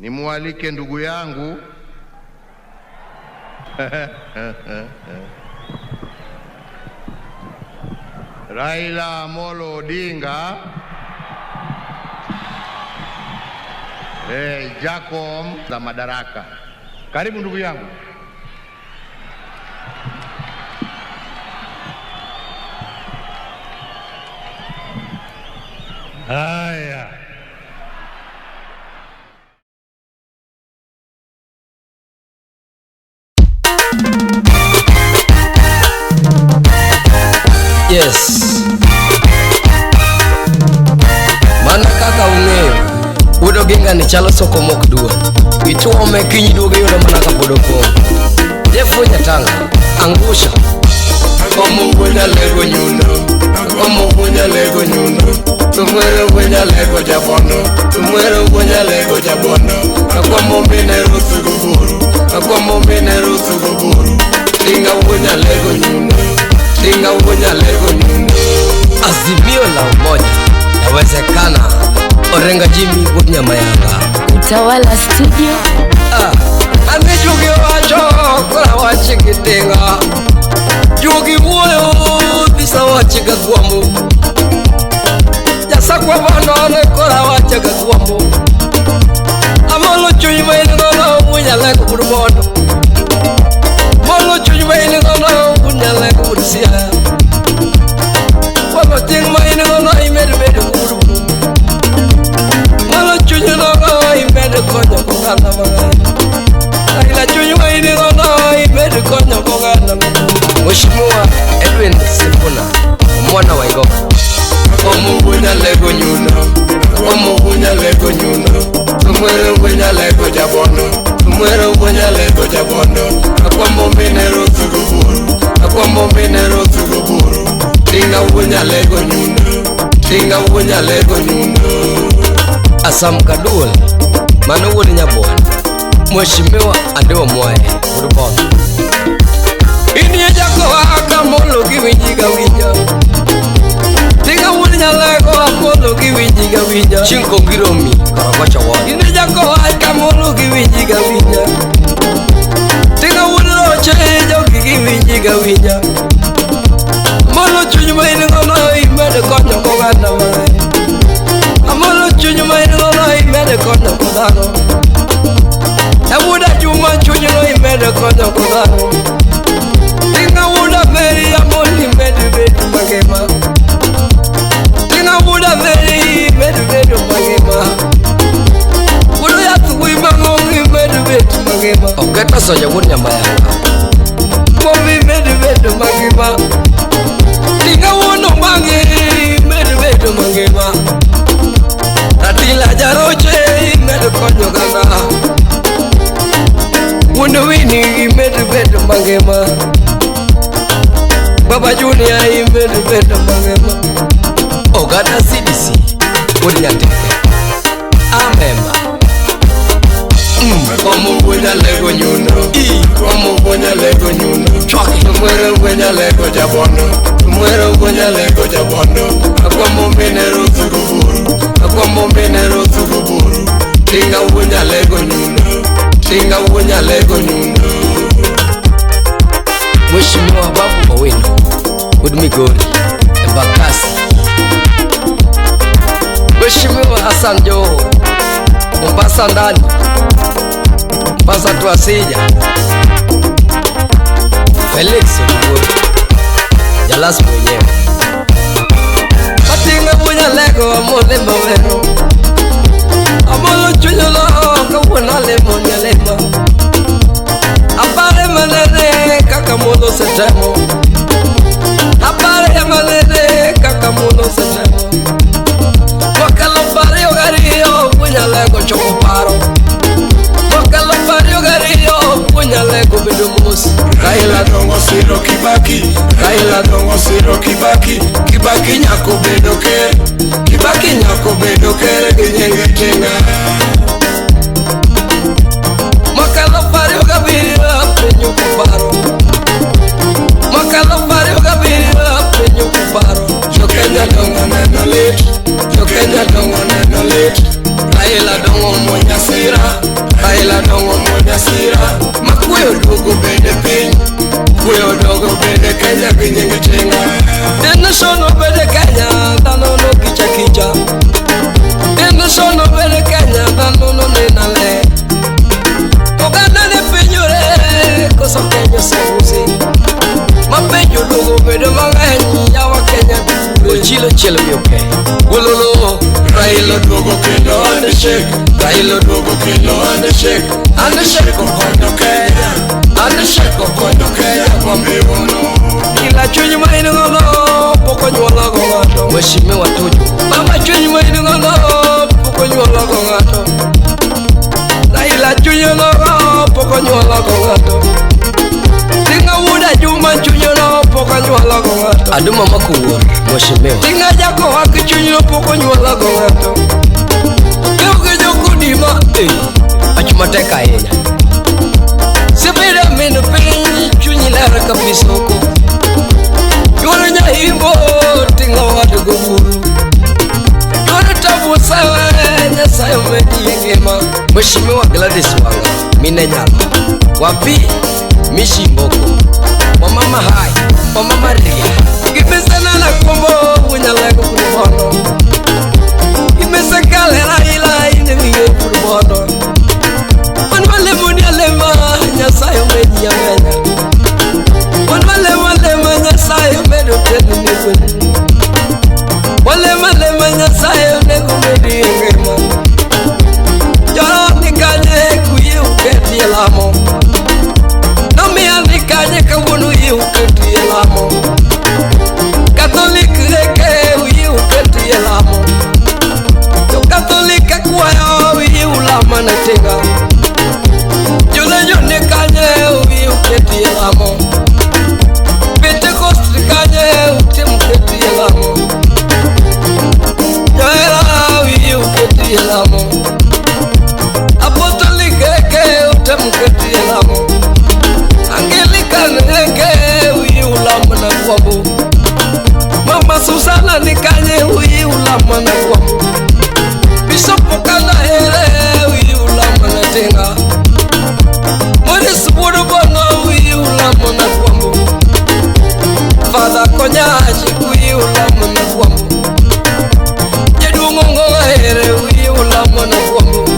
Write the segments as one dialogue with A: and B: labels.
A: Nimwalike ndugu yangu Raila Amolo Odinga, Jacom za madaraka. Karibu ndugu yangu.
B: Haya.
C: Yes. Mana kaka ung'eyo, wuod Oginga ni chalo soko mok duol. Ituome kiny duogo yudo mana kapod opong'. Jeff Nyatanga, angusha. Agomo wuonya lego nyundo, agomo wuonya lego nyundo. Tumwere wuonya lego jabondo, tumwere wuonya lego jabondo. Agomo mine rusu guburu, agomo mine rusu guburu. Tinga wuonya lego nyundo, tinga wuonya lego nyundo. Azimio la umoja, yawezekana. Orenga Jimmy wuod Nyamayanga.
D: Utawala Studio.
C: Ane jugi wacho, kora wachi gi tinga. Jugi wuoyo, dhisa wachi ga gwambo. Jasakwa bondo ne kora wachi ga gwambo. Amolo chuny ma in godo, wuonya lego wuod bondo. Amolo chuny ma in godo, wuonya lego wuod Siaya. Walo ting ma in godo, imed bedo wuod Buma. Amolo chuny nogo, imed konyo oganda mang'eny. Raila chuny ma in godo, imed konyo oganda mang'eny. Mheshimiwa Edwin Sifuna, mwana wa Igogo. Agomo wuonya lego nyundo, agomo wuonya lego nyundo. Tumwere wuonya lego jabondo, tumwere wuonya lego jabondo. Agomo mine rusu guburu, agomo mine rusu guburu. Tinga wuonya lego nyundo, tinga wuonya lego nyundo. Asam Kaduol, mano wuod Nyabuon. Mheshimiwa Adewa Mwae, wuod Bondo. Inie jakowa kamolo giwinji ga winja. Tinga wuod Nyalego amolo giwinji ga winja. Chinko giromi korokocho wod. Inie jakowa kamolo giwinji ga winja. Tinga wuod Roche jogi giwinji ga winja. Amolo chuny ma in godo imed konyo oganda mang'eny. Amolo chuny ma in godo imed konyo dhano. Wuoda Juma chunyno imed konyo dhano. Tinga wuoda Mary amolo imed bedo mangima. Tinga wuoda Mary imed bedo mangima. Wuoda yath wuoyi mang'ongo imed bedo mangima. Oketo soja wuod Nyamayanga. Kuom imed bedo mangima. Tinga wuon Omangi imed bedo mangima. Ratila Jaroche imed konyo oganda. Wuon Winnie imed bedo mangima. Baba Junior imed bedo mangima. Oganda CDC wuod Nyatike. Amema. Agomo wuonya lego nyundo, agomo wuonya lego nyundo. Tumwere wuonya lego jabondo, tumwere wuonya lego jabondo. Agomo mine rusu guburu, agomo mine rusu guburu. Tinga wuonya lego nyundo, tinga wuonya lego nyundo. Mheshimiwa Babu Owino, wuod Migori, Embakasi. Mheshimiwa Hassan Joho, Mombasa ndani, Mombasa tuasija. Felix Oduor, Jalas mwenyewe. Atinga wuonya lego amole mawero. Amolo chunyo lo kawuono lemo nyalema. Apare manene kaka mundo setemo. Apare manene kaka mundo setemo. Wakalo pario gario wuonya lego choko paro. Wakalo pario gario wuonya lego bedo mos.
E: Raila dongo siro Kibaki, Raila dongo siro Kibaki. Kibaki nyako bedo ker, Kibaki nyako bedo ker gi nyinge tinga.
C: Makalo pario gabirio penyo kuparo. Makalo pario gabirio penyo kuparo.
E: Jo Kenya dongo neno lit, Jo Kenya dongo neno lit.
C: Raila dongo muonyasira,
E: Raila dongo moja sira Makuyo duogo bede piny Kuyo dogo bede Kenya gi nyinge Tinga
C: Tension bede Kenya dhano no kicha kicha Tension bede Kenya dhano no nena le Oganda ne penjore koso Kenya oseusi Mapenjo duogo bedo mang'eny yawa Kenya Ochilo chielo yoke Wololo
E: Raila duogo kendo handshake Raila duogo kendo handshake Handshake okonyo Kenya Handshake okonyo Kenya kwambiwono
C: Ila chuny ma in godo pok onyuolo go ng'ato Mheshimiwa Tuju Mama chuny ma in godo pok onyuolo go ng'ato Raila chuny godo pok onyuolo go ng'ato Tinga wuda Juma chuny no pok onyuolo go ng'ato Aduma makuwuor Mheshimiwa Tinga jako haki chuny no pok onyuolo go ng'ato Keuge jokodima Wach matek ahinya Sibida min piny chunyi ler kabisoko Yuoro nyaimbo tinga wadu go buru Yuoro tabu sawe Nyasaye omedi ngima Mheshimiwa Gladys Wanga mine nyalo Wapi Mishi Mboko Wamama hai Wamama ria Gimesana na kombo unyalego kurubono Gimesekale Raila ine kurubono Wanwale muni alema Nyasaye omedi amenya Wanwale walema Nyasaye omedo tenu negwen Walema lema Nyasaye onego medi ngima Joro nikanye kuye uketi elamo Nomia nikanye kawuono uye uketi elamo Katolik reke uye uketi elamo Jo Katolik akwayo uye ulama na tinga Jolejo nikanye uye uketi elamo Pentecost kanye utim uketi elamo Joera uye uketi elamo Apostolic reke utim uketi elamo Anglican reke uye ulama na kwabo Mama Susana nikanye uye ulama na kwabo Bishop Okanda here uye ulama na tinga Morris Budubono uye ulama na kwabo Father Konyachi uye ulama na kwabo Jaduong' Ongo here uye ulama na kwabo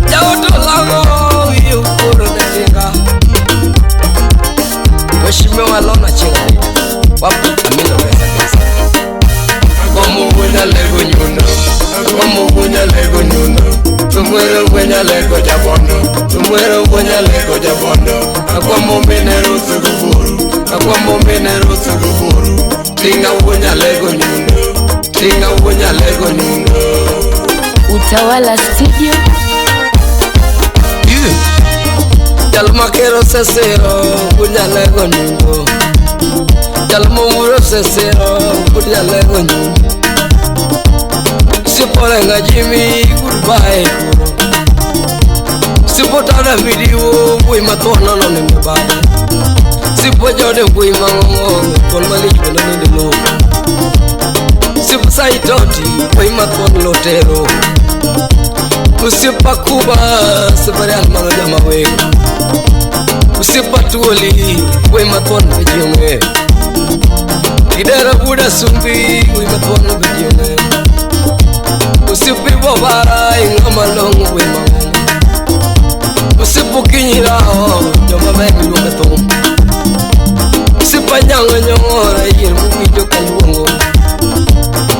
C: Jaoto lango uye ukoro na tinga Mheshimiwa Lona Chinga Wapi Amina pesa pesa
E: Agomo wunyalego nyundo Agomo wunyalego nyundo Tumwero wunyalego jabondo Tumwero wunyalego jabondo Agomo mine ruth guburu Agomo mine ruth guburu Tinga wunyalego nyundo Tinga wunyalego nyundo
D: Utawala Studio.
C: Jal makero sesero wunyalego nyundo Jal mowuro sesero wunyalego nyundo Sipolenga Jimmy goodbye kuro Sipotana video bui mathono no ne mibade Sipo jode bui mangongo thuon malich bende ninde lowo Sipo saitoti bui mathuon lotero Usipa kuba sibarial mano jama wego Usipa tuoli bui mathuon be ji ong'eyo Kidera buda sumbi bui mathuon be ji ong'eyo Usipi bobara ing'ama long'o bui mang'ongo Usipo kinyirao joma ber miluongo thum Usipa nyang'o nyong'ora yier mowinjo kaluongo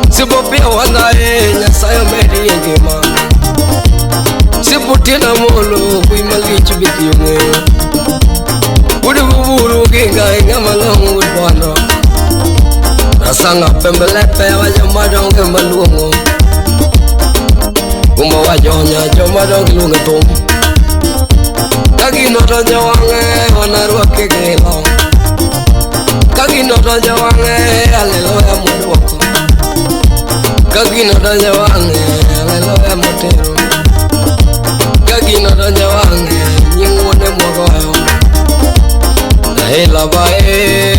C: Usipo pia wanae Nyasaye omedi e ngima Usipo tienda molo bui malich be ji ong'eyo Wuod buburu ginga ing'ama long'o wuod bondo Rasanga pembe lepe wa joma dongo ema luongo Umbo wa jonya joma dongo iluongo thum Ka gino donjo wang'e wanarwake gi ilo Ka gino donjo wang'e aleluya moduoko Ka gino donjo wang'e aleluya motero Ka gino donjo wang'e nying wuone mwagoyo Raila bae